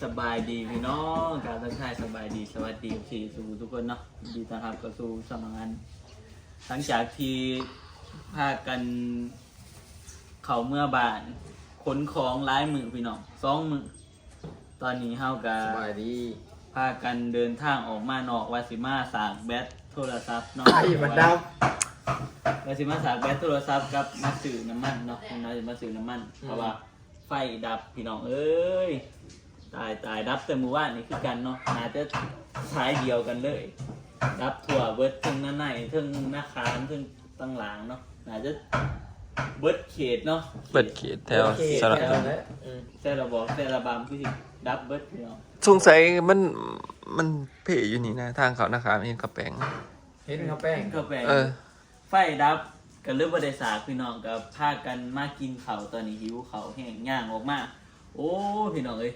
ສະບາຍດີພີ່ນ້ອງ ກ່າວທັກທາຍສະບາຍດີ ສະຫວັດດີ ເອັຟຊີ ສູ່ທຸກຄົນເນາະ. ຍິນດີຕ້ອນຮັບເຂົ້າສູ່ຊ່ອງງານ. ຫຼັງຈາກທີ່ພາກັນເຂົ້າເມືອບ້ານ ຂົນຂອງຫຼາຍມື້ພີ່ນ້ອງ ສອງມື້. ຕອນນີ້ເຮົາກໍ ສະບາຍດີ ພາກັນເດີນທາງອອກມານອກ ວ່າຊິມາສາກແບັດໂທລະສັບເນາະ ໄຟມັນດັບ ວ່າຊິມາສາກແບັດໂທລະສັບກັບມາຊື້ນ້ຳມັນເນາະ ວ່າຊິມາຊື້ນ້ຳມັນ ອືມ ເພາະວ່າໄຟດັບພີ່ນ້ອງເອີຍ. ຕາຍ ຕາຍ ດັບແຕ່ມື້ວານນີ້ຄືກັນເນາະ ໜ້າຈະສາຍດຽວກັນເລີຍ ດັບທົ່ວເບິດ ເທິງນາໃນ ເທິງນາຂາມ ເທິງ ຕ່າງໆເນາະ ໜ້າຈະເບິດເຂດເນາະ ເບິດເຂດແຖວ ເບິດເຂດ ສະລະ ແຖວນັ້ນແຫຼະ ອືມ ແຕ່ລະບອກແຕ່ລະບາມຄືຊິດັບເບິດພີ່ນ້ອງ. ສົງໄສມັນ ມັນເພຢູ່ນີ້ນະ ທາງເຂົ້ານາຄາມເຫັນເຂົາແປງ ເຫັນເຂົາແປງ ເຫັນເຂົາແປງ ເອີ ໄຟດັບກໍເລີຍບໍ່ໄດ້ສາກພີ່ນ້ອງ ກໍພາກັນມາກິນເຂົ້າ. ຕອນນີ້ຫິວເຂົ້າແຮງ ຍ່າງອອກມາ ໂອ້ ພີ່ນ້ອງເອີຍ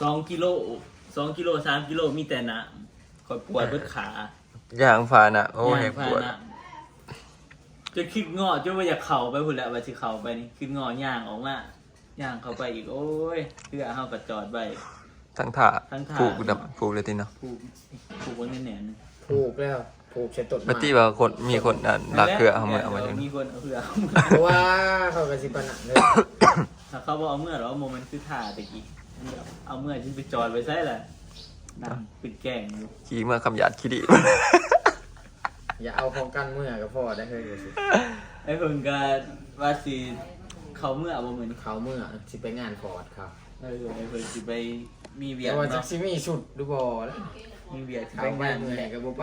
ສອງກິໂລ ສອງກິໂລ ສາມກິໂລ ມີແຕ່ນ້ຳ ຂ້ອຍປວດເບິດຂາ ຍ່າງຜ່ານນະ ໂອ້ ແຮງປວດ ຈະຄິດເງາະ ຈົນວ່າຢາກເຂົ້າໄປພຸ້ນແຫຼະ ວ່າຊິເຂົ້າໄປນີ້ ຄິດເງາະຍ່າງອອກມາ ຍ່າງເຂົ້າໄປອີກ ໂອ້ຍ ເຮືອເຮົາກໍຈອດໄວ້ທາງທ່າ ທາງທ່າ ຜູກດຳ ຜູກເລີຍຕິເນາະ ຜູກ ຜູກໄວ້ແໜ້ນໆ ຜູກແລ້ວ ຜູກໃສ່ຕົ້ນໄມ້ ປະຕິວ່າຄົນ ມີຄົນ ອັນ ລັກເຮືອເຮົາເມືອ ເອີ ມີຄົນເອົາເຮືອເຮົາເມືອ ເພາະວ່າເຂົາກໍຊິປານນັ້ນເລີຍ ຖ້າເຂົາບໍ່ເອົາເມືອດອກ ບໍ່ແມ່ນຄືທ່າແຕ່ກີ້ ເອົາເມືອດຊິໄປຈອດໄວ້ໃສລະ ນັ່ງປິດແກ້ງຢູ່ ຂີ່ເມືອຄຳຫຍາດຂີ້ດີ້ ຢ່າເອົາຂອງກັນເມືອກໍພໍໄດ້ເຮີ້ຍ ວ່າຊິ ໄອ້ເພິ່ນກໍວ່າຊິເຂົ້າເມືອບໍ່ມື້ນີ້ ເຂົ້າເມືອ ຊິໄປງານຟອດເຂົາ ເອີ ໄອ້ເພິ່ນຊິໄປມີວຽກ ແຕ່ວ່າຈັກ ເນາະ ຊິມີຊຸດຫຼືບໍ່ລະ ມີວຽກຊິໄປງານ ເອົາໄປເມື່ອຍກໍບໍ່ໄປ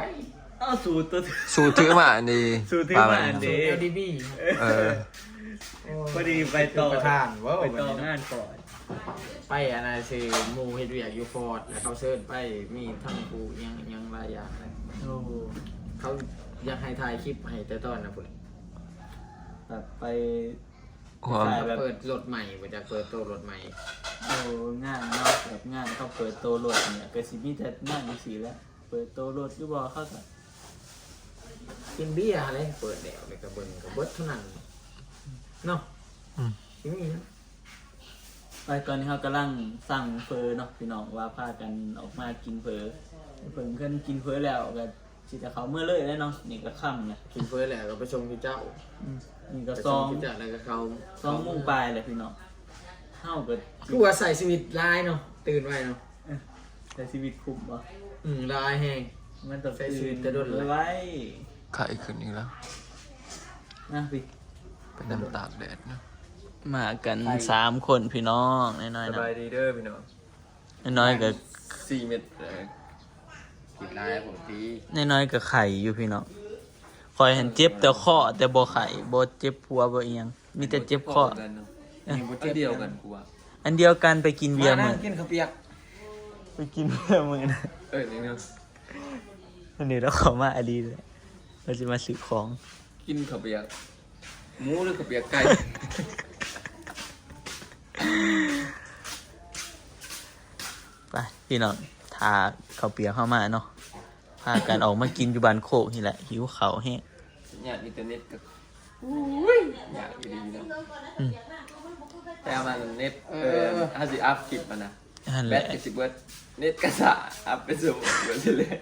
ເອົາສູດໂຕ ສູດຖືມາອັນນີ້ ສູດຖືມາອັນນີ້ ສູດ ແອລ ດີ ບີ ເອີ ໂອ້ຍ ພໍດີໄປຕໍ່ ປະທານເວົ້າ ໄປຕໍ່ງານຟອດ ໄປອັນນັ້ນຊິ ໝູ່ເຮັດວຽກຢູ່ຟອດ ແລ້ວເຂົາເຊີນໄປ ມີທັງຜູ້ຫຍັງ ຫຍັງຫຼາຍຢ່າງເລີຍ ໂອ້ ເຂົາຢາກໃຫ້ຖ່າຍຄລິບໃຫ້ແຕ່ຕອນນະພຸ້ນ ແບບໄປ ຄວາມ ເປີດລົດໃໝ່ ບໍ່ຈັກເປີດໂຕລົດໃໝ່ ໂອ້ ງານເນາະ ແບບງານເຂົາເປີດໂຕລົດນີ້ ກໍຊິມີແຕ່ງານຈັ່ງຊີ້ແຫຼະ ເປີດໂຕລົດຢູ່ບໍ່ ເຂົາກໍ ກິນເບຍຫັ້ນແຫຼະ ເປີດແລ້ວ ແລ້ວກໍເບິ່ງກໍເບິດເທົ່ານັ້ນເນາະ ອືມ ຊິມີຫຍັງ ໄປ ຕອນນີ້ເຮົາກຳລັງສັ່ງເຝີເນາະພີ່ນ້ອງ ວ່າພາກັນອອກມາກິນເຝີ ເພິ່ນ ເພິ່ນກິນເຝີແລ້ວກໍຊິໄດ້ເຂົ້າເມືອເລີຍແຫຼະເນາະ ນີ້ກໍຄ່ຳແລ້ວ ກິນເຝີແລ້ວກໍໄປສົ່ງເຂົາເຈົ້າ ອືມ ນີ້ກໍ ໄປສົ່ງເຂົາເຈົ້າ ແລ້ວກໍເຂົ້າ ສອງໂມງປາຍແລ້ວພີ່ນ້ອງ ເຮົາກໍ ຄືວ່າໃຊ້ຊີວິດຫຼາຍເນາະ ຕື່ນໄວເນາະ ເອີ ໃຊ້ຊີວິດຄຸ້ມບໍ່ ອືມ ຫຼາຍແຮງ ມັນຕ້ອງໃຊ້ຊີວິດແຕ່ດົນແລ້ວ ໄວ ໄຂ້ຂຶ້ນອີກແລ້ວ ມາພີ່ ໄປນຳຕາກແດດເນາະ ມາກັນ ໄຂ້ ສາມຄົນພີ່ນ້ອງ ນ້ອຍໆ ສະບາຍດີເດີພີ່ນ້ອງ ນ້ອຍໆກໍສີ່ເມັດ ເອີ ກິນຫຼາຍປົກກະຕິ ນ້ອຍໆກໍໄຂ້ຢູ່ພີ່ນ້ອງ ຂ້ອຍຫັ້ນເຈັບແຕ່ຄໍ ແຕ່ບໍ່ໄຂ້ ບໍ່ເຈັບຫົວ ບໍ່ອີ່ຫຍັງ ມີແຕ່ເຈັບຄໍ ເອີ ອັນດຽວກັນ ໄປກິນເບຍມື້ ກິນເຂົ້າປຽກ ໄປກິນເບຍມື້ ເອີ ນີ້ເນາະ ອັນນີ້ລາວເຂົ້າມາອາລີເລີຍ ລາວຊິມາຊື້ຂອງ ກິນເຂົ້າປຽກ ໝູ ຫຼືເຂົ້າປຽກໄກ່ ໄປພີ່ນ້ອງ ຖ້າເຂົ້າປຽກເຮົາມາເນາະ ພາກັນອອກມາກິນຢູ່ບ້ານໂຄກນີ້ແຫຼະ ຫິວເຂົ້າແຮງ ສັນຍານອິນເຕີເນັດກໍ ໂອ້ຍ ຍາກອີ່ຫຼີເນາະ ອືມ ແຕ່ວ່າເນັດ ເອີ ເອີ ເຮົາຊິອັບຄລິບຫັ້ນນະ ຫັ້ນແຫຼະ ແບັດກໍຊິເບິດ ເນັດກໍຊ້າ ອັບໄປສູ່ເບິດຊິເລີຍ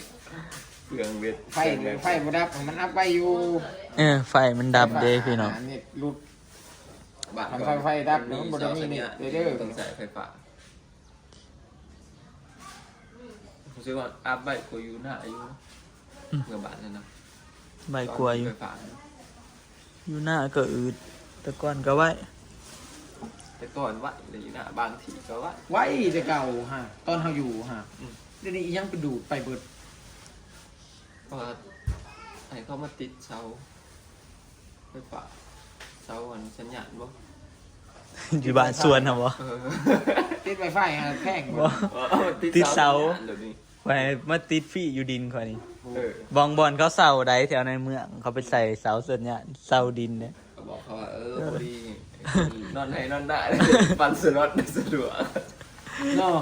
ເປືອງເນັດ ໄຟ ເປືອງເນັດ ໄຟບໍ່ດັບ ມັນອັບໄວ້ຢູ່ ເອີ ໄຟມັນດັບເດ້ພີ່ນ້ອງ ເນັດຫຼຸດ ບ້ານ ຄັນໄຟ ໄຟດັບ ມັນບໍ່ໄດ້ມີເນັດເດີ ຕ້ອງໃຊ້ໄຟຟ້າ ຮູ້ສຶກວ່າອັບໄວກວ່າຢູ່ນາຢູ່ ອືມ ເມືອງບ້ານນັ້ນນະ ໄວກວ່າຢູ່ ໄຟຟ້າ ຢູ່ນາກໍອຶດ ແຕ່ກ່ອນກໍໄວ ແຕ່ກ່ອນໄວ ແລ້ວຢູ່ນາບາງທີກໍໄວ ໄວແຕ່ເກົ່າຫາ ຕອນເຮົາຢູ່ຫາ ອືມ ດຽວນີ້ອີ່ຫຍັງໄປດູດໄປເບິດ ເພາະວ່າໃຫ້ເຂົາມາຕິດເສົາ ໄຟຟ້າ ເສົາອັນສັນຍານບໍ່ ຢູ່ບ້ານສວນຫັ້ນບໍ່ ເອີ ຕິດໄວໄຟຫາແພງບໍ່ ບໍ່ ເອີ ຕິດເສົາ ຕິດເສົາ ແບບນີ້ ຂ້ອຍມາຕິດຟຣີຢູ່ດິນຂ້ອຍນີ້ ເອີ ບາງບ່ອນເຂົາເຊົ່າໃດ ແຖວໃນເມືອງ ເຂົາໄປໃສ່ເສົາສັນຍານ ເສົາດິນເດ້ ກໍບອກເຂົາວ່າ ເອີ ພໍດີນອນໄຮ່ນອນນາ ປັ່ນສະລັອດສະດວກ ເນາະ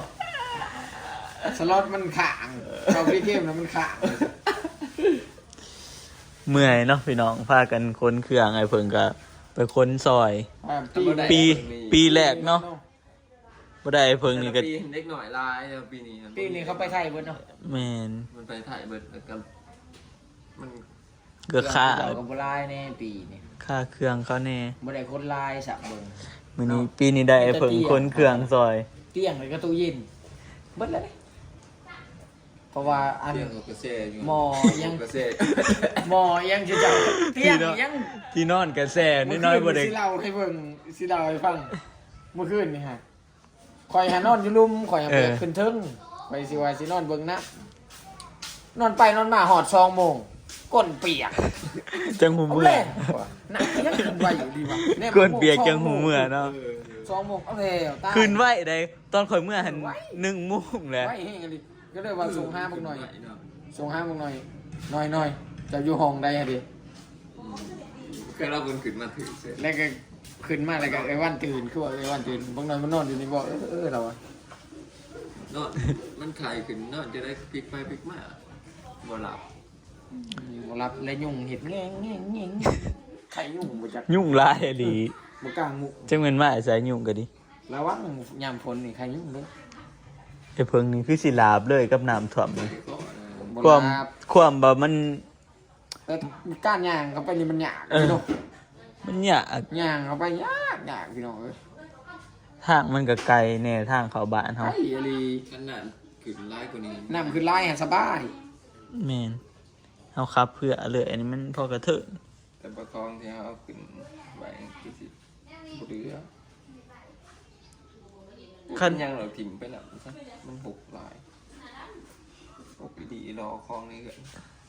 ສະລັອດມັນຄ້າງ ເຂົ້າໄປເກມແລ້ວມັນຄ້າງ ເມື່ອຍເນາະພີ່ນ້ອງ ພາກັນຂົນເຄື່ອງ ອ້າຍເພິ່ງກໍໄປຂົນຊ່ອຍ ອ່າ ປີ ປີ ປີແລກເນາະ ບໍ່ໄດ້ ເພິ່ງນີ້ກໍ ແຕ່ລະປີເດັກນ້ອຍຫຼາຍແລ້ວ ປີນີ້ ປີນີ້ເຂົາໄປໄທເບິດເນາະ. ແມ່ນ ມັນໄປໄທເບິດ ແລ້ວກໍມັນ ກໍຄ່າ ເຂົາກໍບໍ່ຫຼາຍແນ່ປີນີ້ ຄ່າເຄື່ອງເຂົາແນ່ ບໍ່ໄດ້ຄົນຫຼາຍຊະເບິ່ງ ມື້ນີ້ເນາະ. ປີນີ້ໄດ້ໄອ້ເຜິ້ງຂົນເຄື່ອງຊ່ອຍ ຕຽງ ແລ້ວກໍຕູ້ເຢັນ ເບິດແລ້ວເດ້. ເພາະວ່າອັນ ຕຽງກໍແຊ່ຢູ່ ໝໍ່ຫຍັງ ກໍແຊ່ ໝໍ່ຫຍັງ ເຈົ້າ ຕຽງຫຍັງ ທີ່ນອນກໍແຊ່ນ້ອຍໆ ບໍ່ໄດ້ ຊິເລົ່າໃຫ້ເບິ່ງ ຊິເລົ່າໃຫ້ຟັງ ມື້ຄືນນີ້ຫະ ຂ້ອຍຫານອນຢູ່ລຸ່ມ ຂ້ອຍຫາ ເອີ ບໍ່ຢາກຂຶ້ນເທິງ ຂ້ອຍຊິວ່າຊິນອນເບິ່ງນ້ຳ ນອນໄປນອນມາຮອດສອງໂມງ ກົ້ນປຽກ ຈັ່ງຫູເມືອ ເອົາແລ້ວ ນ້ຳຍັງຂຶ້ນໄວຢູ່ດີວ່າ ແນມ ກົ້ນປຽກຈັ່ງຫູເມືອເນາະ ເອີ ສອງໂມງ ເອົາແລ້ວ ຕາຍ ຂຶ້ນໄວໃດ໋ ຕອນຂ້ອຍເມືອຫັ້ນ ໄວ ໜຶ່ງໂມງແຫຼະ ໄວແຮງອີ່ຫຼີ ກໍເລີຍວ່າສົ່ງຫາບັກໜ້ອຍ ໄວເນາະ ສົ່ງຫາບັກໜ້ອຍ ໜ້ອຍໆ ເຈົ້າຢູ່ຫ້ອງໃດຫັ້ນເດ ອືມ ຄືລາວເພິ່ນຂຶ້ນມາຖືກເສຍ ແລ້ວກໍຂຶ້ນມາ ແລ້ວກໍເອື້ອຍວັນຕື່ນ ຄືວ່າເອື້ອຍວັນຕື່ນ ບັກໜ້ອຍມັນນອນຢູ່ນີ້ບໍ່ ເອີ ເອີ ລາວວ່າ ນອນ ມັນໄຂ້ຂຶ້ນ ນອນຈັ່ງໃດ ພິກໄປພິກມາ ບໍ່ຫຼັບ ອືມ ບໍ່ຫຼັບ ແລະຍຸງເຮັດແງງໆໆ ໄຂ້ຍຸງບໍ່ຈັກ ຍຸງຫຼາຍອີ່ຫຼີ ບໍ່ກ້າງມຸ ຈັກແມ່ນມາແຕ່ໃສຍຸງກໍດີ ລະວັງຍາມຝົນນີ້ໄຂ້ຍຸງເດີ້ ໄອ້ເຜິ້ງນີ້ຄືຊິລາບເລີຍກັບນ້ຳຖ້ວມນີ້ ບໍ່ລາບ ຄວາມ ຄວາມວ່າມັນ ແຕ່ການຍ່າງເຂົ້າໄປນີ້ມັນຍາກ ເອີ ເນາະ ມັນຍາກ ຍ່າງເຂົ້າໄປຍາກ ຍາກ ພີ່ນ້ອງເອີຍ ທາງມັນກໍໄກແດ່ ທາງເຂົ້າບ້ານເຮົາ ໄກອີ່ຫຼີ ຄັນນ້ຳຂຶ້ນຫຼາຍກວ່ານີ້ ນ້ຳຂຶ້ນຫຼາຍຫັ້ນສະບາຍ ແມ່ນ ເຮົາຂັບເຮືອເລີຍ ອັນນີ້ມັນພໍກະເທີນ ແຕ່ປະຄອງທີ່ເຮົາເອົາຂຶ້ນໄວ້ຄືຊິບໍ່ເຫຼືອ ຄັນ ຍັງເອົາຖິ້ມໄປນຳຊະ ມັນຫົກຫຼາຍ ຫົກອີ່ດີອີ່ຫຼໍ ຂອງໃນເຮືອນ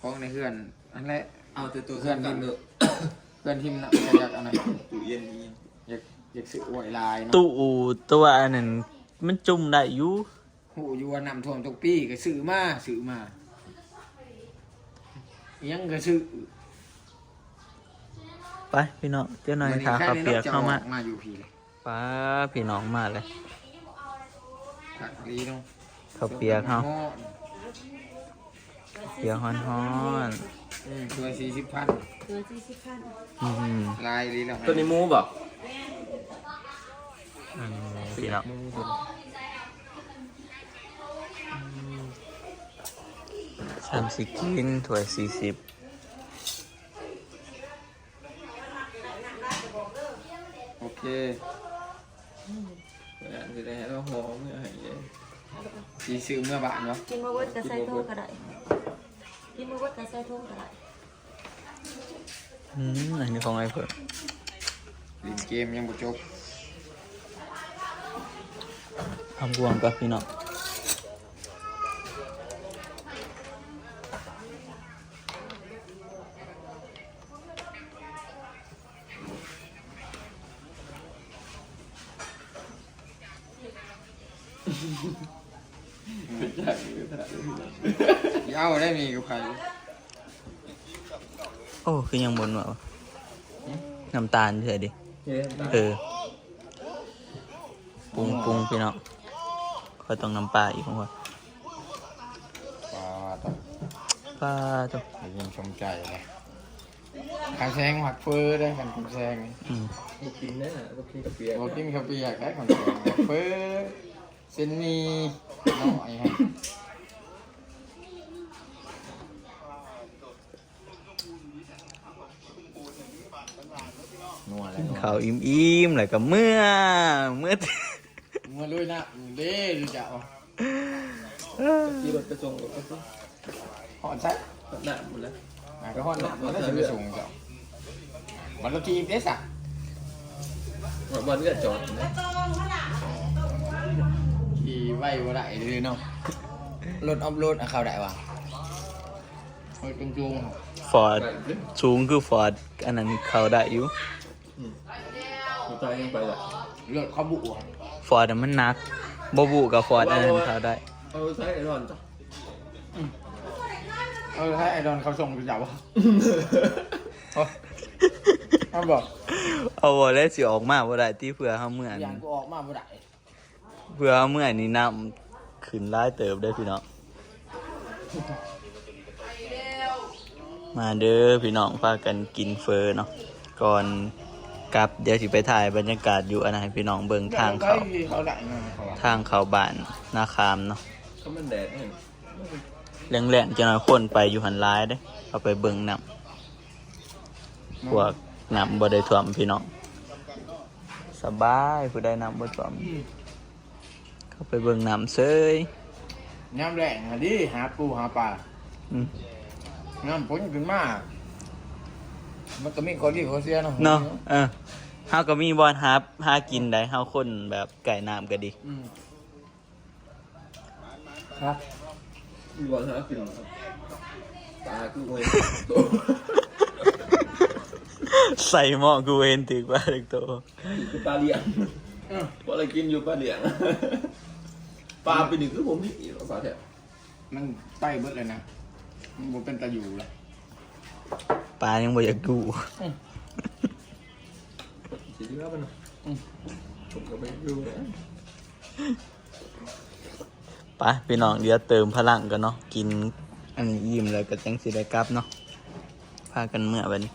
ຂອງໃນເຮືອນຫັ້ນແຫຼະ ເອົາແຕ່ໂຕ ເຮືອນ ສຳຄັນເດີ ເຮືອນຖິ້ມນະ ກໍຢາກອັນນັ້ນ ຕູ້ເຢັນອີ່ຫຍັງ ຢາກ ຢາກຊື້ໄວ້ຫຼາຍເນາະ ຕູ້ ແຕ່ວ່າອັນນັ້ນມັນຈຸ່ມໄດ້ຢູ່ ຮູ້ຢູ່ວ່ານ້ຳຖ້ວມທຸກປີ ກໍຊື້ມາ ຊື້ມາ ອີ່ຫຍັງກໍຊື້ ໄປພີ່ນ້ອງ ຈັກໜ້ອຍຖ້າເຂົ້າປຽກເຮົາມາ ມາຢູ່ພີ້ ປາ ພີ່ນ້ອງມາແລ້ວ ຄັກອີ່ຫຼີເນາະ ເຂົ້າປຽກເຮົາ ຮ້ອນ ເຂົ້າປຽກຮ້ອນໆ ອືມ ຖ້ວຍສີ່ສິບພັນ ຖ້ວຍສີ່ສິບພັນ ອືມ ຫຼາຍອີ່ຫຼີແລ້ວ ຕົວນີ້ໝູບໍ່? ອັນນີ້ພີ່ນ້ອງ ສາມສິບກິນ ຖ້ວຍສີ່ສິບ ໂອເຄ ອືມ ຊິໄດ້ໃຫ້ລາວຫໍ່ເມືອໃຫ້ເດ້ ຊິຊື້ເມືອບ້ານເນາະ ກິນບໍ່ເບິດກໍໃສ່ຖົງກໍໄດ້ ກິນບໍ່ເບິດກໍໃສ່ຖົງກໍໄດ້ ອືມ ອັນນີ້ຂອງອ້າຍເພິ່ນ ຫຼິ້ນເກມຍັງບໍ່ຈົບ ທຳບວມກ່ອນພີ່ນ້ອງ. ເອົາໄດ້ມີກັບໃຜ? ໂອ້ ຄືຍັງບໍ່ນົວວະ? ຫຶ? ນ້ຳຕານເທື່ອເດ. ເອີ ປຸງໆ ພີ່ນ້ອງ ຂ້ອຍຕ້ອງນ້ຳປາອີກຂອງຂ້ອຍ. ປາໂຕ ປາໂຕ ໄດ້ຍິນຊົມໃຈເລີຍ. ຄຳແຊງມັກເຝີເດ້ຄັນຄຳແຊງ. ອືມ ບໍ່ກິນເດ້ ບໍ່ກິນເຂົ້າປຽກ ບໍ່ກິນເຂົ້າປຽກໄດ້ຄຳແຊງ. ເຝີ ເສັ້ນໝີ່ນ້ອຍຫັ້ນ. ນັວແລ້ວ ກິນເຂົ້າອີ່ມໆ ແລ້ວກໍເມືອ ເມືອ ເມືອລຸຍນ້ຳເດ້ເຈົ້າ. ຂີ່ລົດໄປສົ່ງ ຮອດໃສ? ຮອດນ້ຳພຸ້ນແຫຼະ. ອ່າ ກໍຮອດນ້ຳພຸ້ນແຫຼະ ຊິໄປສົ່ງເຈົ້າ. ບັດລົດຖີບເດ້ຊະ? ຮອດບ່ອນເຮືອນຈອດພຸ້ນແຫຼະ. ຂີ່ໄວບໍ່ໄດ້ເດ້ເນາະ. ລົດອອຟໂຣດເຂົ້າໄດ້ຫວາ? ເຮີ້ຍ ສູງໆ ຟອດ ສູງຄືຟອດ ອັນນັ້ນເຂົ້າໄດ້ຢູ່. ອືມ ບໍ່ຕາຍຍັງໄປລະ. ລົດເຂົາບຸ ຟອດມັນໜັກ ບໍ່ບຸກໍຟອດອັນນັ້ນເຂົ້າໄດ້. ເອົາໃຊ້ໄອດອນຈ້ະ. ອືມ ເອົາໃຊ້ໄອດອນເຂົາສົ່ງຄືເຈົ້າບໍ່? ເອົາ ເອົາບໍ່? ເອົາບໍ່ແລ້ວ ຊິອອກມາບໍ່ໄດ້ຕິ ເພື່ອເຮົາເມືອ. ຢ້ານກູອອກມາບໍ່ໄດ້. ເພື່ອເຮົາເມືອນີ້ນ້ຳຂຶ້ນຫຼາຍເຕີບເດ້ພີ່ນ້ອງ. ມາເດີພີ່ນ້ອງ ພາກັນກິນເຝີເນາະ ກ່ອນ ກັບ ດຽວຊິໄປຖ່າຍບັນຍາກາດຢູ່ອັນນັ້ນໃຫ້ພີ່ນ້ອງເບິ່ງ ທາງເຂົ້າ ທາງເຂົ້າບ້ານນາຄາມເນາະ. ແລງໆ ຈັກໜ້ອຍຄົນໄປຢູ່ຫັ້ນຫຼາຍເດ້ ເຂົາໄປເບິ່ງນ້ຳ ພວກນ້ຳບໍ່ໄດ້ຖ້ວມພີ່ນ້ອງ ສະບາຍ ຜູ້ໃດນ້ຳບໍ່ຖ້ວມ ເຂົ້າໄປເບິ່ງນ້ຳເສີຍ. ຍາມແລ້ງຫັ້ນເດ້ ຫາປູຫາປາ ອືມ ຍາມຝົນຂຶ້ນມາ ມັນກໍມີຂໍ້ດີຂໍ້ເສຍເນາະ ເນາະ. ເອີ ເຮົາກໍມີບ່ອນຫາ ຫາກິນໄດ໋ ເຮົາຄົນແບບໃກ້ນ້ຳກໍດີ ອືມ. ຮະ ຢູ່ບ່ອນຫາກິນ ປາຄືບໍ່ເຫັນໂຕ ໃສ່ໝໍ້ຄືບໍ່ເຫັນຖືກປາຖືກໂຕ ຄືປາລ້ຽງ ເອີ ບໍ່ໄດ້ກິນຢູ່ປາລ້ຽງ ປາປີນີ້ຄືບໍ່ມີອີກ ສາແທ້ ມັນໄປເບິດແລ້ວນະ ມັນບໍ່ເປັນຕາຢູ່ລະ ປາຍັງບໍ່ຢາກຢູ່ ອືມ ຊິເຫຼືອມັນ ອືມ ຜົມກໍບໍ່ຢາກຢູ່ແລ້ວ. ໄປພີ່ນ້ອງ ດຽວເຕີມພະລັງກ່ອນເນາະ ກິນອັນນີ້ອີ່ມແລ້ວກໍຈັ່ງຊິໄດ້ກັບເນາະ ພາກັນເມືອບັດນີ້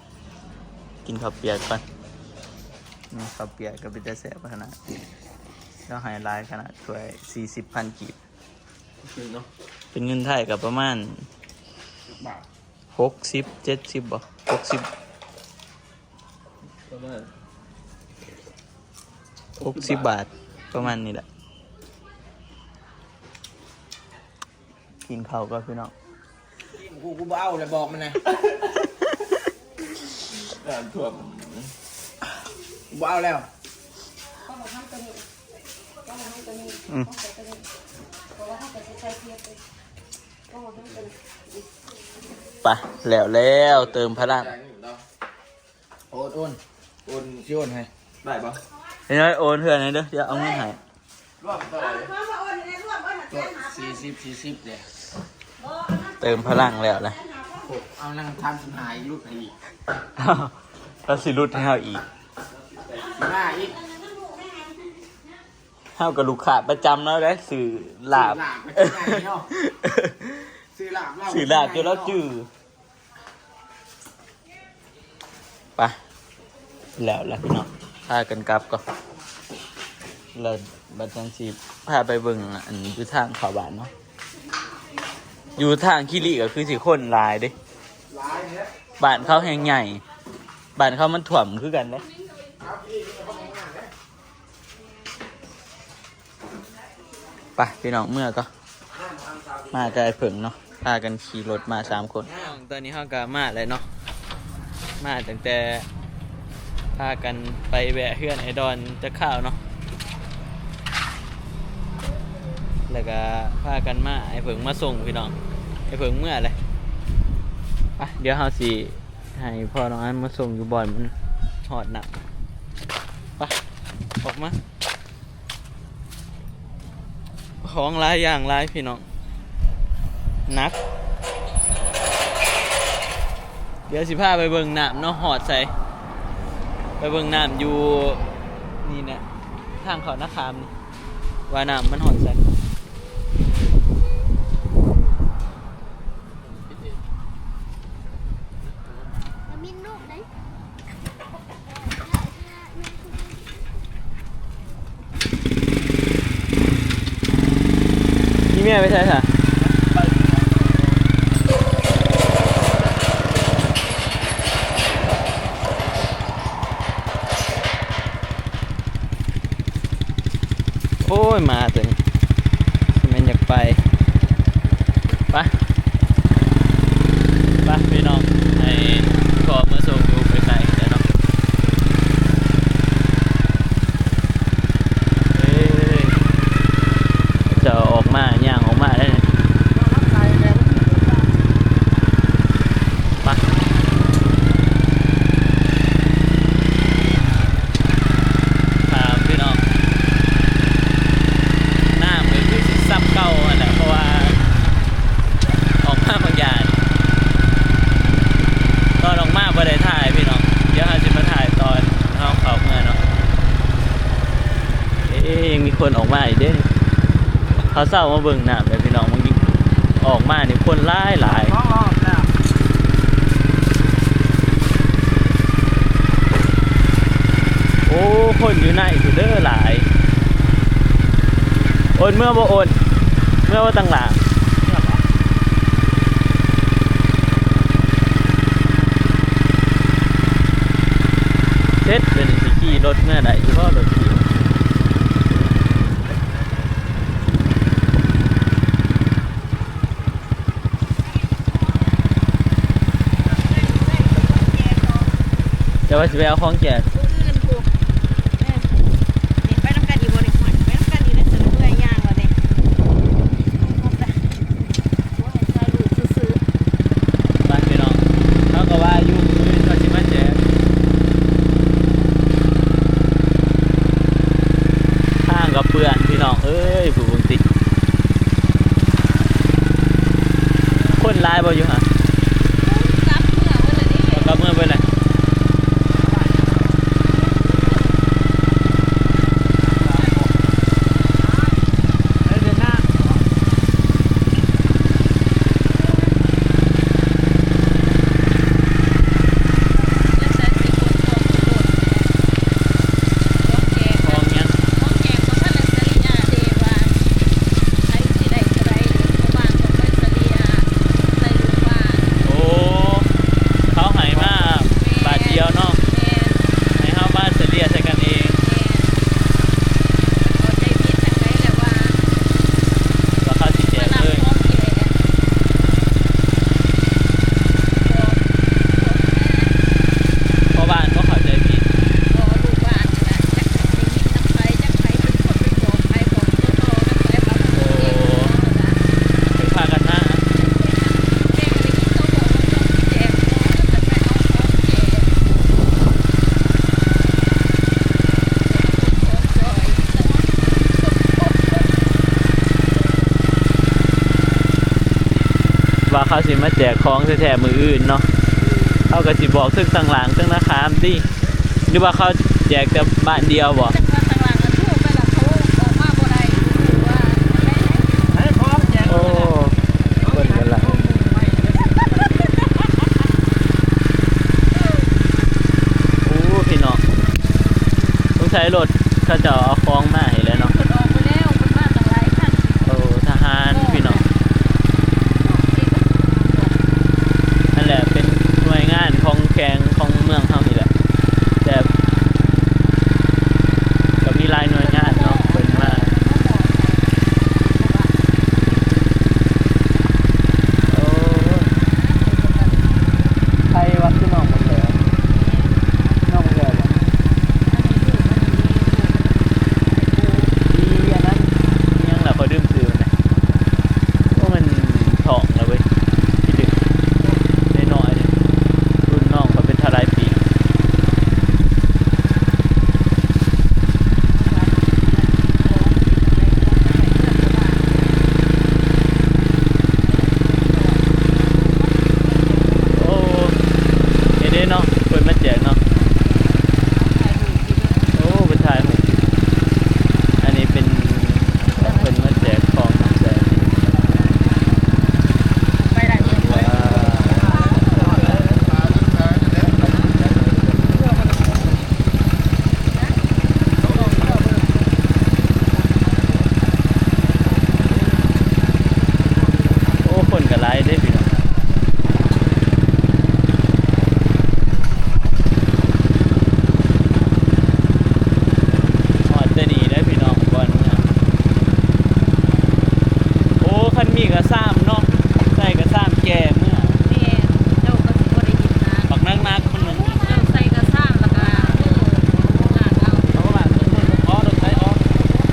ກິນເຂົ້າປຽກກ່ອນ. ອືມ ເຂົ້າປຽກກໍເປັນຕາແຊບຂະໜາດ ລາວໃຫ້ຫຼາຍຂະໜາດ ຖ້ວຍສີ່ສິບພັນກີບ ເປັນເນາະ ເປັນເງິນໄທກໍປະມານ ຈັກບາດ ຫົກສິບ ເຈັດສິບບໍ່ ຫົກສິບ ປະມານຫົກສິບບາດ ປະມານນີ້ແຫຼະ. ກິນເຂົ້າກ່ອນພີ່ນ້ອງ ກູບໍ່ເອົາແລ້ວ ບອກມັນນະ ນ້ຳຖ້ວມ ກູບໍ່ເອົາແລ້ວ ອືມ ໄປ ແລ້ວ ແລ້ວ ເຕີມພະລັງ. ໂອນ ໂອນ ໂອນ ຊິໂອນໃຫ້ ໄດ້ບໍ່? ເຮັດໃຫ້ໂອນເທື່ອໜຶ່ງເດີ ດຽວເອົາເງິນໃຫ້ ລວມເທົ່າໃດ? ເອົາມາໂອນໃຫ້ລວມ ໂອນຫ້າແສນຫ້າພັນ ສີ່ສິບ ສີ່ສິບເດ້ ເຕີມພະລັງແລ້ວລະ ເອົານາງສາມສິບຫ້າອີກ ຫຼຸດໃຫ້ອີກ ເອົາ ລາວຊິຫຼຸດໃຫ້ເຮົາອີກ ສິບຫ້າອີກ ເຮົາກໍລູກຄ້າປະຈຳລາວເດ້ ຊື້ລາບ ຊື້ລາບ ຊື້ລາບ ຊື້ລາບຈົນລາວຈື່. ໄປ ແລ້ວລະພີ່ນ້ອງ ພາກັນກັບກ່ອນ ແລ້ວບັດຈັ່ງຊິພາໄປເບິ່ງ ອັນ ຢູ່ທາງເຂົ້າບ້ານເນາະ ຢູ່ທາງຄີລີກໍຄືຊິຄົນຫຼາຍເດ້ ບ້ານເຂົາແຮ່ງໃຫຍ່ ບ້ານເຂົາມັນຖ້ວມຄືກັນເດ້. ໄປພີ່ນ້ອງ ເມືອກ່ອນ ມາແຕ່ເພິ່ງເນາະ ພາກັນຂີ່ລົດມາສາມຄົນ. ຕອນນີ້ເຮົາກໍມາແລ້ວເນາະ ມາຕັ້ງແຕ່ ພາກັນໄປແວະເຮືອນໄອ້ດອນຈັກຄາວເນາະ ແລ້ວກໍພາກັນມາ ໄອ້ເຜິ້ງມາສົ່ງພີ່ນ້ອງ ໄອ້ເຜິ້ງເມືອແຫຼະ. ໄປ ດຽວເຮົາຊິໃຫ້ພໍ່ນ້ອງອັນມາສົ່ງຢູ່ບ່ອນມັນຮອດນ້ຳ ໄປ ອອກມາ. ຂອງຫຼາຍຢ່າງຫຼາຍພີ່ນ້ອງ ໜັກ. ດຽວຊິພາໄປເບິ່ງນ້ຳເນາະ ຮອດໃສ ໄປເບິ່ງນ້ຳຢູ່ນີ້ນະ ທາງເຂົ້ານາຄາມນີ້ ວ່ານ້ຳມັນຮອດໃສ. ອີແມ່ໄປໃສຊະ? ໂອ້ຍ ໝາຕົວນີ້ ຊິແມ່ນຢາກໄປ. ໄປ ໄປພີ່ນ້ອງ ໃຫ້ພໍ່ເມືອສົ່ງຢູ່ໃກ້ໆ ແລ້ວເນາະ. ເອີ ເຈົ້າອອກມາ ຍ່າງອອກມາໄດ້. ໄປ ຖາມພີ່ນ້ອງ ນ້ຳກໍຄືຊິສ່ຳເກົ່າຫັ້ນແຫຼະ ເພາະວ່າອອກມາບາງຢ່າງ ຕອນອອກມາບໍ່ໄດ້ຖ່າຍພີ່ນ້ອງ ດຽວເຮົາຊິມາຖ່າຍຕອນເຮົາເຂົ້າເມືອເນາະ. ເອ ຍັງມີຄົນອອກມາອີກເດ້ ເຮົາເຊົາມາເບິ່ງນ້ຳເດ້ພີ່ນ້ອງ ມັນອອກມານີ້ຄົນຫຼາຍໆ. ສອງຮອບແລ້ວ. ຄົນຢູ່ໃນພຸ້ນເດີຫຼາຍ. ໂອນເມືອບໍ່ໂອນ? ເມືອບໍ່ຕັ້ງຫຼາງ? ເສັດ ເປັນຊິຂີ່ລົດເມືອໄດ້ຢູ່ບໍ່ ລົດຂີ່? ແຕ່ວ່າຊິໄປເອົາຂອງແຈກ ມື້ອື່ນພຸ້ນ. ເອີ ນີ້ໄປນຳກັນອີກບໍ່ນີ້? ໄປນຳກັນອີກແລ້ວ ເສືອເມື່ອຍຍ່າງແລ້ວນີ້. ໄປພີ່ນ້ອງ ເຮົາກໍວ່າຢູ່ມື້ອື່ນເຂົາຊິມາແຈກ. ທາງກໍເປື້ອນພີ່ນ້ອງເອີຍ ຜູ້ເບິ່ງຕິ ຄົນຫຼາຍບໍ່ຢູ່ຫັ້ນ? ກັບເມືອເບິດແລ້ວເດ້ ກັບເມືອເບິດແລ້ວ. ໂອ້ ເຂົາໃຫ້ມາບາດດຽວເນາະ. ແມ່ນ ໃຫ້ເຮົາມາສະເລ່ຍໃສ່ກັນເອງ. ແມ່ນ ເຂົາໃຈຜິດຈັ່ງໃດແຫຼະວ່າ ວ່າເຂົາຊິແຈກເລີຍ. ພໍ່ບ້ານບໍ່ເຂົ້າໃຈຜິດ. ບໍ່ ລູກບ້ານນີ້ແຫຼະ ຈັກໄດ້ຍິນນຳໃຜ ຈັກໃຜເປັນຄົນໄປບອກໃຜ ບອກຕໍ່ໆກັນໄປວ່າ ໂອ້ ເພິ່ນພາກັນມາ. ວ່າເຂົາຊິມາແຈກຂອງແທ້ໆມື້ອື່ນເນາະ. ເຮົາກໍຊິບອກເທິງທາງຫຼັງເທິງນາຄາມຕິ ຫຼືວ່າເຂົາແຈກແຕ່ບ້ານດຽວບໍ? ຈັກວ່າທາງຫຼັງໂທໄປລະ ເຂົາອອກມາບໍ່ໄດ້ ບໍ່ຮູ້ວ່າແນວໃດ. ໂອ້ ເພິ່ນກໍຫຼາຍ. ໂອ້ ພີ່ນ້ອງ ສົງໄສລົດເຂົາເຈົ້າເອົາຂອງມາໃຫ້ແລ້ວເນາະ. ເພິ່ນອອກໄປແລ້ວ ເພິ່ນມາຕັ້ງຫຼາຍຄັນ. ໂອ້ ທະຫານພີ່ນ້ອງ ນັ້ນແຫຼະ ເປັນໜ່ວຍງານຂອງແຂວງຂອງເມືອງເຮົານີ້ແຫຼະ ແຕ່ ກໍມີຫຼາຍໜ່ວຍງານເນາະ ເພິ່ນມາ. ໂອ້ຍ ໃຜວະ ຄືນ້ອງບັກແຫຼວ ນ້ອງບັກແຫຼວບໍ? ອີ່ອັນນັ້ນ ອີ່ຫຍັງລະ ຂ້ອຍລືມຊື່ມັນ. ໂອ້ ມັນທ້ອງລະເວີຍ ຂີ້ດຶກນ້ອຍໆ ເດ້ ລຸ້ນນ້ອງຂ້ອຍເປັນເທົ່າໃດປີ? ໂອ້ ເຫັນເດ້ເນາະ ເພິ່ນມາແຈກເນາະ. ໂອ້ ເພິ່ນຖ່າຍຮູບ ອັນນີ້ເປັນ ເພິ່ນມາແຈກຂອງນຳໃຈ. ໂອ້ ຄົນກໍຫຼາຍເດ້ພີ່ນ້ອງ. ຮອດແຕ່ນີ້ແຫຼະພີ່ນ້ອງ ບ່ອນເມືອ. ໂອ້ ຄັນມີກະຊາມເນາະ ໃສ່ກະຊາມແກ່ເມືອ. ແມ່ນ ເຈົ້າກໍຊິບໍ່ໄດ້ເຮັດນາ ບັກໜັກໆ ເຈົ້າໃສ່ກະຊາມ ແລ້ວກະ ເອີ ເອົາລົດໄຖອອກ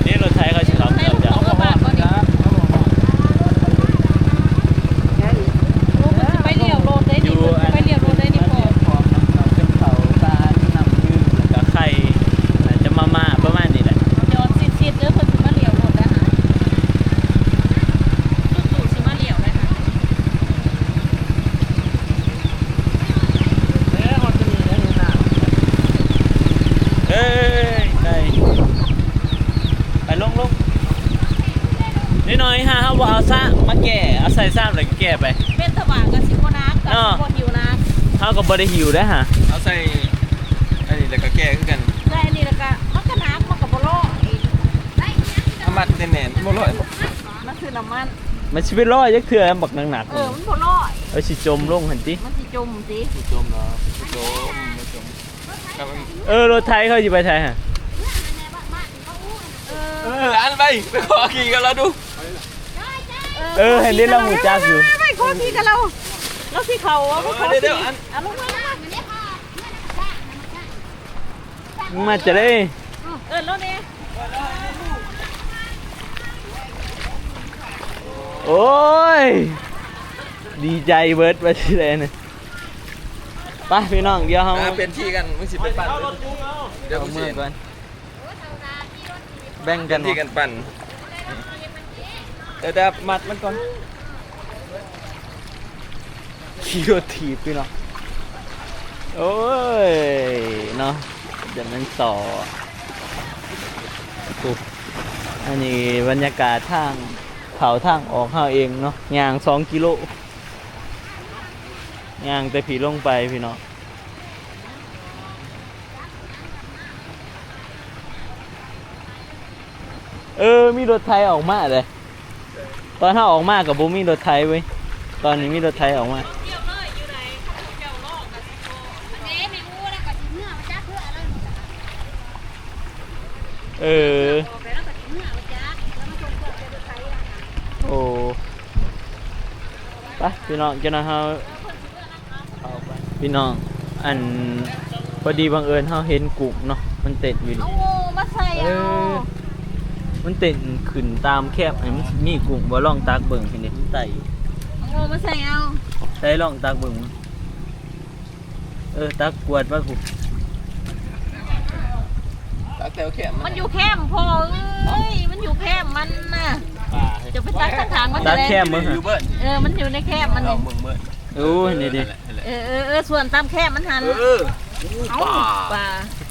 ນີ້ລົດໄຖເຂົາຊິເຂົ້າເມືອງ. ເຈົ້າ ເອົາເມືອບ້ານບໍ່ນີ້? ໂອ້ ເພິ່ນຊິໄປລ້ຽວລົດໄດ້ນີ້ ເພິ່ນຊິໄປລ້ຽວລົດໄດ້ນີ້ພໍ່. ເຂົ້າສານນ້ຳດື່ມ ແລ້ວກະໄຂ່ ໜ້າຈະມາມ່າປະມານນີ້ແຫຼະ. ຈອດຊິດໆເດີ ເພິ່ນຊິມາລ້ຽວລົດແລ້ວຫາ ຕູ້ໆຊິມາລ້ຽວແລ້ວຫາ. ເອີຍ ໄດ້ ໄປລົງໆ ນ້ອຍໆ ຫາເຮົາບໍ່ເອົາຊາມມາແກ່ ເອົາໃສ່ຊາມແລ້ວແກ່ໄປ. ເປັນທະບາກກໍຊິບໍ່ໜັກ ກໍ ເນາະ ຊິບໍ່ຫິວໜັກ. ເຮົາກໍບໍ່ໄດ້ຫິວໄດ້ຫາ ເອົາໃສ່ອັນນີ້ແລ້ວກໍແກ່ຄືກັນ ໃສ່ອັນນີ້ແລ້ວກໍເອົາ ປັ້ນແໜ້ນໆ ມັນບໍ່ລອຍບໍ່? ມັນຄືນ້ຳມັນ ມັນຊິໄປລອຍຈັກເທື່ອ ບັກໜັກໆ ເອີ ມັນບໍ່ລອຍ ເອີ ຊິຈົມລົງຫັ້ນຕິ ມັນຊິຈົມຕິ ຊິຈົມເນາະ ຊິຈົມ ຊິຈົມ ເອີ ລົດໄຖເຂົາຊິໄປໃສຫະ? ເອີ ເອີ ອັນໄປ ໄປຂໍຂີ່ກັບລາວດູ ເອີ ເອີ ເຫັນເດ້ ລາວຮູ້ຈັກຢູ່ ໄປ ໄປ ໄປ ຂໍຂີ່ກັບລາວ ລາວຊິເຂົ້າ ເອີ ໄປຂໍຂີ່ ເອີ ດຽວ ອັນ ເອົາລົງມາ ລົງມາ ມາຈະໄດ້ ເອີ ເອີ້ນລາວແດ່ ໂອ້ຍ ດີໃຈເບິດວ່າຊິໄດ້ນະ ໄປພີ່ນ້ອງ ດຽວເຮົາ ອ່າ ປ່ຽນທີ່ກັນ ມຶງຊິໄປປັ່ນ ດຽວກູຊິ ເອົາເມືອກ່ອນ ແບ່ງກັນ ແບ່ງທີ່ກັນປັ່ນ ເອີ ແຕ່ມັດມັນກ່ອນ ຂີ່ລົດຖີບພີ່ນ້ອງ ໂອ້ຍ ເນາະ ຈະແມ່ນສໍ້ ໂອ້ ອັນນີ້ບັນຍາກາດທາງເຂົ້າທາງອອກເຮົາເອງເນາະ ຍ່າງສອງກິໂລ ຍ່າງແຕ່ພີ້ລົງໄປພີ່ນ້ອງ ເອີ ມີລົດໄຖອອກມາເດ້ ຕອນເຮົາອອກມາກໍບໍ່ມີລົດໄຖເວີຍ ຕອນນີ້ມີລົດໄຖອອກມາ ເອີ ໂອ້ ໄປພີ່ນ້ອງ ຈັກໜ່ອຍເຮົາ ພີ່ນ້ອງ ອັນ ພໍດີບັງເອີນເຮົາເຫັນກຸ້ງເນາະ ມັນເຕັ້ນຢູ່ນີ້ ເອົາງູມາໃສ່ເອົາ ເອີ ມັນເຕັ້ນຂຶ້ນຕາມແຄບ ໃຫ້ມັນມີກຸ້ງບໍ່ ລອງຕັກເບິ່ງ ເຫັນເດ້ ມັນໄຕ່ຢູ່ ເອົາງູມາໃສ່ເອົາ ໃສ່ລອງຕັກເບິ່ງ ເອີ ຕັກກວດມາພຸ້ນ ຕັກແຖວແຄມ ມັນຢູ່ແຄມພໍ່ເອີຍ ມັນຢູ່ແຄມມັນນະ ຈະໄປຕັກທາງມັນ ຕັກແຄມເບິ່ງ ເອີ ມັນຢູ່ໃນແຄມມັນ ເອົາເບິ່ງເບິ່ງ ໂອ້ຍ ນີ້ເດ້ ເອີ ເອີ ເອີ ສ່ວນຕາມແຄມມັນຫັ້ນ ເອີ ເອົາ ປາ ປາ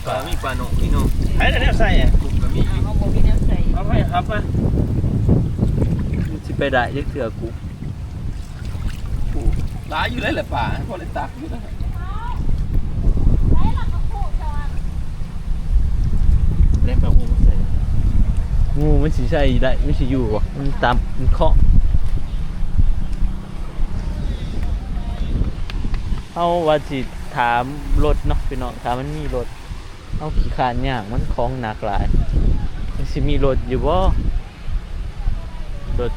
ປາ ມີປາໜໍ່ອີກເນາະ ໃຜແນວໃສ່ ກຸ້ງກໍມີ ເຮົາບໍ່ມີແນວໃສ່ ເອົາໄປ ເອົາໄປ ມັນຊິໄປໄດ້ຈັກເທື່ອກຸ້ງ ໂອ້ ຫຼາຍຢູ່ເລີຍແຫຼະປາ ພໍໄດ້ຕັກຢູ່ເລີຍ ແລ້ວໄປງູມາໃສ່ ງູມັນຊິໃສ່ໄດ້ ມັນຊິຢູ່ບໍ່ ມັນຕຳ ມັນເຄາະ ເຮົາວ່າຊິຖາມລົດເນາະພີ່ນ້ອງ ຖ້າມັນມີລົດ ເຮົາຂີ້ຄ້ານຍ່າງ ມັນຂອງໜັກຫຼາຍ ມັນຊິມີລົດຢູ່ບໍ່ ລົດ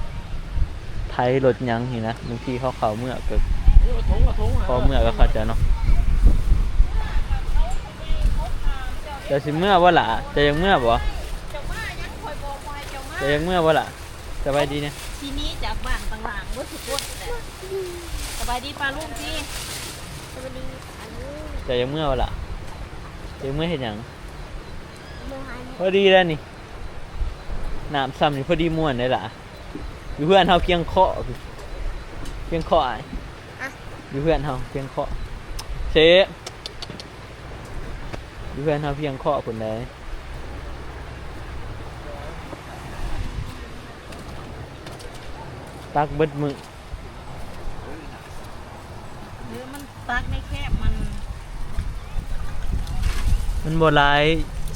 ໄຖລົດຫຍັງນີ້ນະ ບາງທີເຂົາເຂົ້າເມືອກໍ ເອີ ເຂົ້າເມືອກໍເຂົາເຈົ້າເນາະ ເຈົ້າຊິເມືອບໍ່ລະ ເຈົ້າຢາກເມືອບໍ່ ເຈົ້າຢາກເມືອບໍ່ລະ ສະບາຍດີແດ່ ຊິໜີຈາກບ້ານຕ່າງໆ ເບິດທຸກຄົນແຫຼະ ສະບາຍດີປ້າລຸງຕິ ສະບາຍດີປ້າລຸງ ເຈົ້າຢາກເມືອບໍ່ລະ ຢາກເມືອເຮັດຫຍັງ ພໍດີແລ້ວນີ້ ນ້ຳຊ່ຳນີ້ພໍດີມ່ວນເດ້ລະ ຢູ່ເຮືອນເຮົາພຽງເຄາະ ພຽງເຄາະ ຢູ່ເຮືອນເຮົາພຽງເຄາະ ເຊ ຢູ່ເຮືອນເຮົາພຽງເຄາະພຸ້ນໃດ ຕັກເບິດມື້ ເອີ ມັນຕັກໃນແຄບມັນ ມັນບໍ່ຫຼາຍ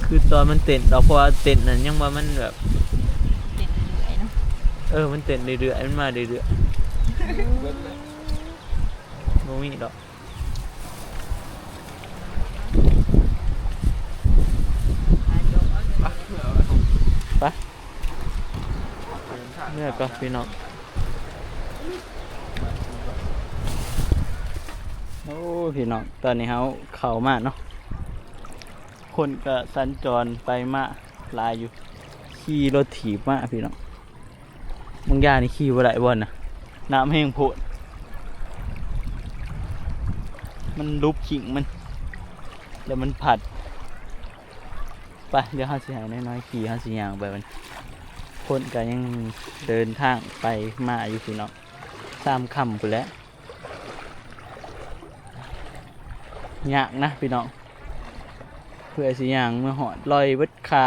ຄືຕອນມັນເຕັ້ນດອກ ເພາະວ່າເຕັ້ນນັ້ນຍັງວ່າມັນແບບ ເຕັ້ນເລື້ອຍໆເນາະ ເອີ ມັນເຕັ້ນເລື້ອຍໆ ມັນມາເລື້ອຍໆ ບໍ່ມີດອກ ໄປ ເມືອກ່ອນພີ່ນ້ອງ ໂອ້ ພີ່ນ້ອງ ຕອນນີ້ເຮົາເຂົ້າມາເນາະ ຄົນກໍສັນຈອນໄປມາຫຼາຍຢູ່ ຂີ່ລົດຖີບມາພີ່ນ້ອງ ບາງຢ່າງນີ້ຂີ່ບໍ່ໄດ້ບໍ່ນະ ນ້ຳແຮງໂພດ ມັນຫຼຸບຂີງມັນ ແລ້ວມັນພັດ ໄປ ດຽວເຮົາຊິໃຫ້ນ້ອຍໆຂີ່ ເຮົາຊິຍ່າງໄປ ຄົນກໍຍັງເດີນທາງໄປມາຢູ່ພີ່ນ້ອງ ສາມຄ່ຳພຸ້ນແຫຼະ ຍາກນະພີ່ນ້ອງ ເພື່ອຊິຍ່າງເມືອຮອດ ລອຍເບິດຂາ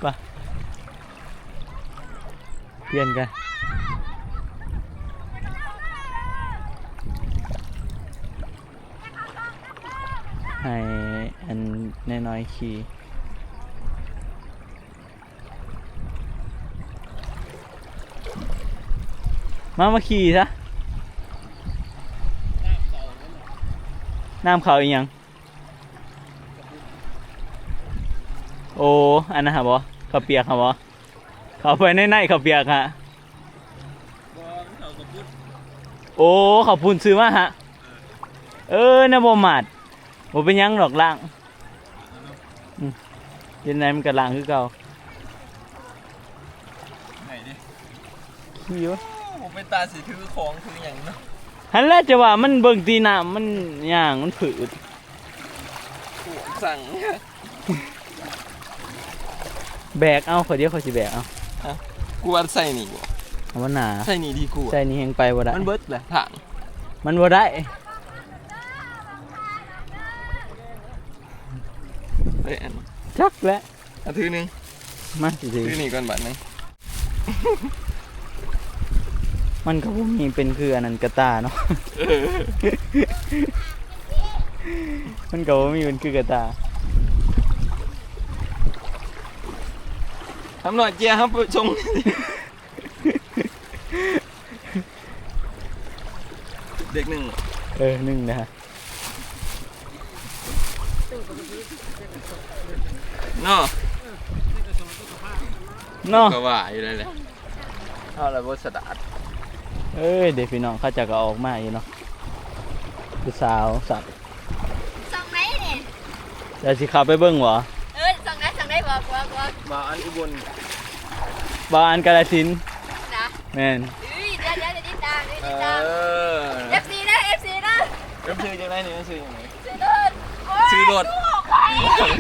ໄປ ປ່ຽນກັນ. ໃຫ້ອັນນ້ອຍໆຂີ່ ມາ ມາຂີ່ຊະ. ນ້ຳເຂົ້າອີ່ຫຍັງ? ໂອ້ ອັນນັ້ນຫາບໍ່? ເຂົ້າປຽກຫາບໍ່? ເຂົ້າໄປໃນ ໃນເຂົ້າປຽກຫາ. ບໍ່ ມັນເຂົ້າກັບປຸ້ນ. ໂອ້ ເຂົ້າປຸ້ນຊື້ມາຫາ. ເອີ ແນວບໍ່ໝາດ. ບໍ່ເປັນຫຍັງດອກ ລ້າງ. ອືມ ເປັນໃດມັນກໍລ້າງຄືເກົ່າ. ໄດ້ເດ້. ຂີ່ຢູ່. ໂອ້ ເປັນຕາຊິຖືຂອງຖືຫຍັງເນາະ. ຫັ້ນແຫຼະ ຈະວ່າມັນເບິ່ງຕີນ້ຳ ມັນຍ່າງ ມັນຜືດ. ໂອ້ ສັ່ງ. ແບກເອົາ ຂ້ອຍ ດຽວຂ້ອຍຊິແບກເອົາ. ຮະ? ກູວ່າໃສ່ນີ້ບໍ່? ເອົາມັນໜາ. ໃສ່ນີ້ດີກວ່າ. ໃສ່ນີ້ແຮງໄປບໍ່ໄດ້. ມັນເບິດແຫຼະຖັງ. ມັນບໍ່ໄດ້. ເອີ ອັນ ຈັກແຫຼະ. ເອົາຖືໜຶ່ງ. ມາ ຖື ຖືນີ້ກ່ອນບາດໜຶ່ງ. ມັນກໍບໍ່ມີເປັນຄືອັນນັ້ນກະຕ່າເນາະ. ເອີ ມັນກໍບໍ່ມີເປັນຄືກະຕ່າ. ທຳໜ້ອຍເຈ້ຍ ເຮົາໄປສົ່ງ ເດັກໜຶ່ງ. ເອີ ໜຶ່ງນະ. ເນາະ ເນາະ ກໍວ່າຢູ່ນັ້ນແຫຼະ ເຮົາລະບໍ່ສະຫຼາດ. ເອີຍ ເດພີ່ນ້ອງ ເຂົາເຈົ້າກໍອອກມາຢູ່ເນາະ ຜູ້ສາວສັດ. ຊ່ອງໃດນີ້? ເຈົ້າຊິເຂົ້າໄປເບິ່ງບໍ່? ເອີ ຊ່ອງໃດ ຊ່ອງໃດ ບອກ ບອກ ບອກ. ບ່າວອັນອຸບົນ ບ່າວອັນກາລະສິນນະ. ແມ່ນ. ເອີຍ ດຽວ ດຽວ ດຽວຕິດຕາມ ດຽວຕິດຕາມ. ເອີ ເອັຟຊີເດີ ເອັຟຊີເດີ. ມັນຊື່ຈັ່ງໃດນີ້? ມັນຊື່ຈັ່ງໃດ? ຊື່ໂລດ. ໂອ້ຍ ຊື່ໂລດ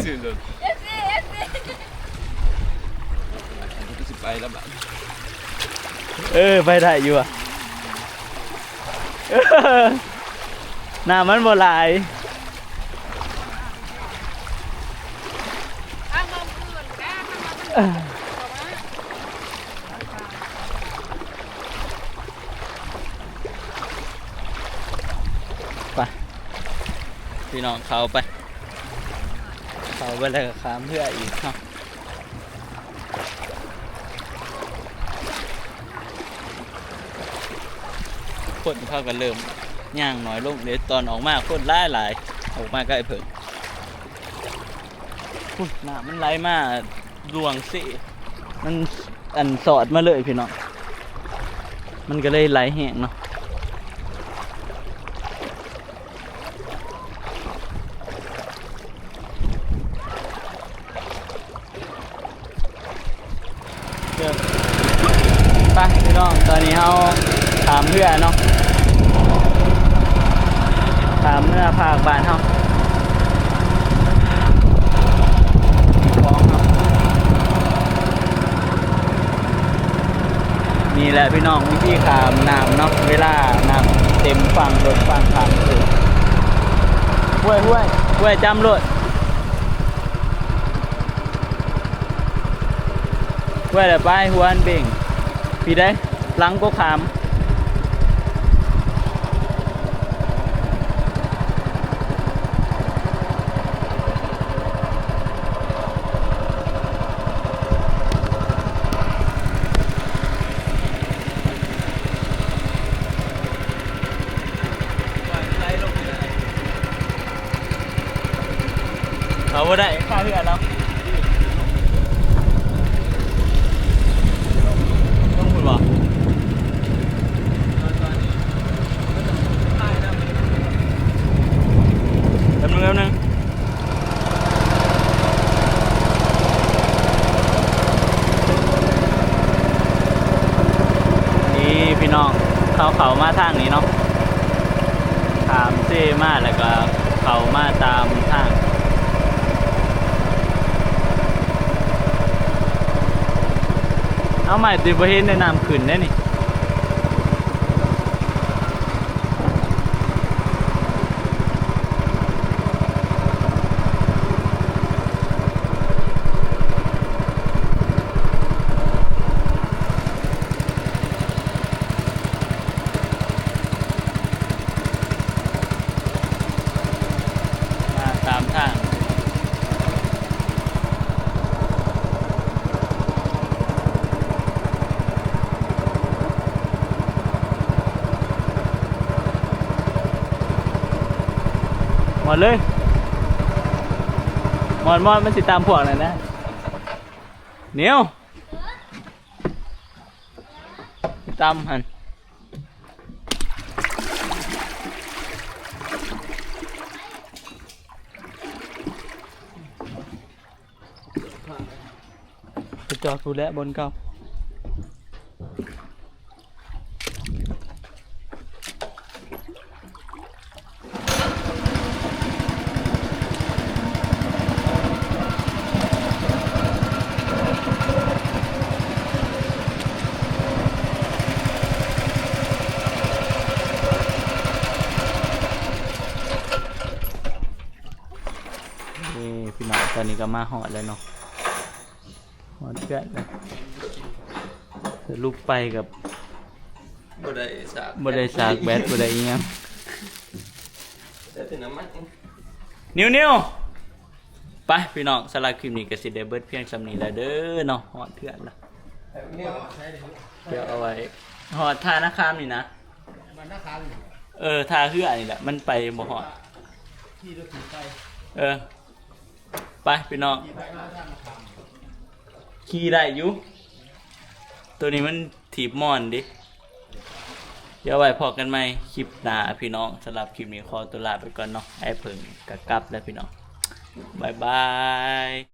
ຊື່ໂລດ. ເອັຟຊີ ເອັຟຊີ ກໍຊິໄປແລ້ວບາດ. ເອີ ໄປໄດ້ຢູ່ອະ. ນ້ຳມັນບໍ່ຫຼາຍ. ໄປ ພີ່ນ້ອງ ເຂົ້າໄປ ເຂົ້າໄປແລ້ວກໍຂ້າມເຮືອອີກເນາະ. ຄົນເຂົາກໍເລີ່ມຍ່າງໜ້ອຍລົງເດ້ ຕອນອອກມາຄົນຫຼາຍໆ ອອກມາໃກ້ເພິ່ນ. ພຸ້ນ ນ້ຳມັນໄຫຼມາຫຼວງເຊ ມັນ ອັນ ສອດມາເລີຍພີ່ນ້ອງ ມັນກໍເລີຍໄຫຼແຮງເນາະ. ໄປພີ່ນ້ອງ ຕອນນີ້ເຮົາຂ້າມເຮືອເນາະ ຂ້າມເມືອພາກບ້ານເຮົາ. ນີ້ແຫຼະພີ່ນ້ອງ ວິທີຂ້າມນ້ຳເນາະ ເວລານ້ຳເຕັມຝັ່ງ ລົດຝັ່ງຂ້າມຄື ຫ້ວຍ ຫ້ວຍ ຫ້ວຍ ຈຳໂລດ ຫ້ວຍ ແລ້ວໄປ ຫົວອັນເບັງ ພີ້ເດ້ ຫຼັງກໍຂ້າມ. ເອົາບໍ່ໄດ້ ຄ່າເຮືອນຳ ລົງພຸ້ນບໍ່? ແປັບໜຶ່ງ ແປັບໜຶ່ງ. ນີ້ພີ່ນ້ອງ ເຮົາເຂົ້າມາທາງນີ້ເນາະ ຂ້າມເຊມາ ແລ້ວກໍເຂົ້າມາຕາມທາງ. ເອົາ ໄມ້ຕິ ບໍ່ເຫັນໄດ້ ນ້ຳຂຶ້ນເດ້ນີ້. ມາຕາມ ເອົາເລີຍ ມອນໆ ມັນຊິຕຳພວກນັ້ນນະ ໜຽວ ຕຳຫັ້ນ ໄປຈອດພຸ້ນແຫຼະບ່ອນເກົ່າ. ເອີ ພີ່ນ້ອງ ຕອນນີ້ກໍມາຮອດແລ້ວເນາະ ຮອດເຮືອນແລ້ວ ສະຫຼຸບໄປກັບ ບໍ່ໄດ້ສາກ ບໍ່ໄດ້ສາກແບັດ ບໍ່ໄດ້ອີ່ຫຍັງ ໄດ້ແຕ່ນ້ຳມັນ ນິວໆ ໄປພີ່ນ້ອງ ສຳລັບຄລິບນີ້ກໍຊິໄດ້ເບີດພຽງສ່ຳນີ້ແຫຼະເດີເນາະ ຮອດເຮືອນລະ ດຽວເອົາໄວ້ ຮອດທ່ານາຄາມນີ້ນະ ບ້ານນາຄາມນີ້ ເອີ ທ່າເຮືອນີ້ແຫຼະ ມັນໄປບໍ່ຮອດ ຂີ່ລົດຖີບໄປ ເອີ ໄປພີ່ນ້ອງ ຂີ່ໄປມາທ່ານາຄາມ ຂີ່ໄດ້ຢູ່ ໂຕນີ້ມັນຖີບມ່ອນເດ້ ດຽວໄວ້ພໍ້ກັນໃໝ່ຄລິບໜ້າພີ່ນ້ອງ ສຳລັບຄລິບນີ້ຂໍຕົວລາໄປກ່ອນເນາະ ອ້າຍເຜິ້ງກໍກັບແລ້ວພີ່ນ້ອງ ບາຍບາຍ.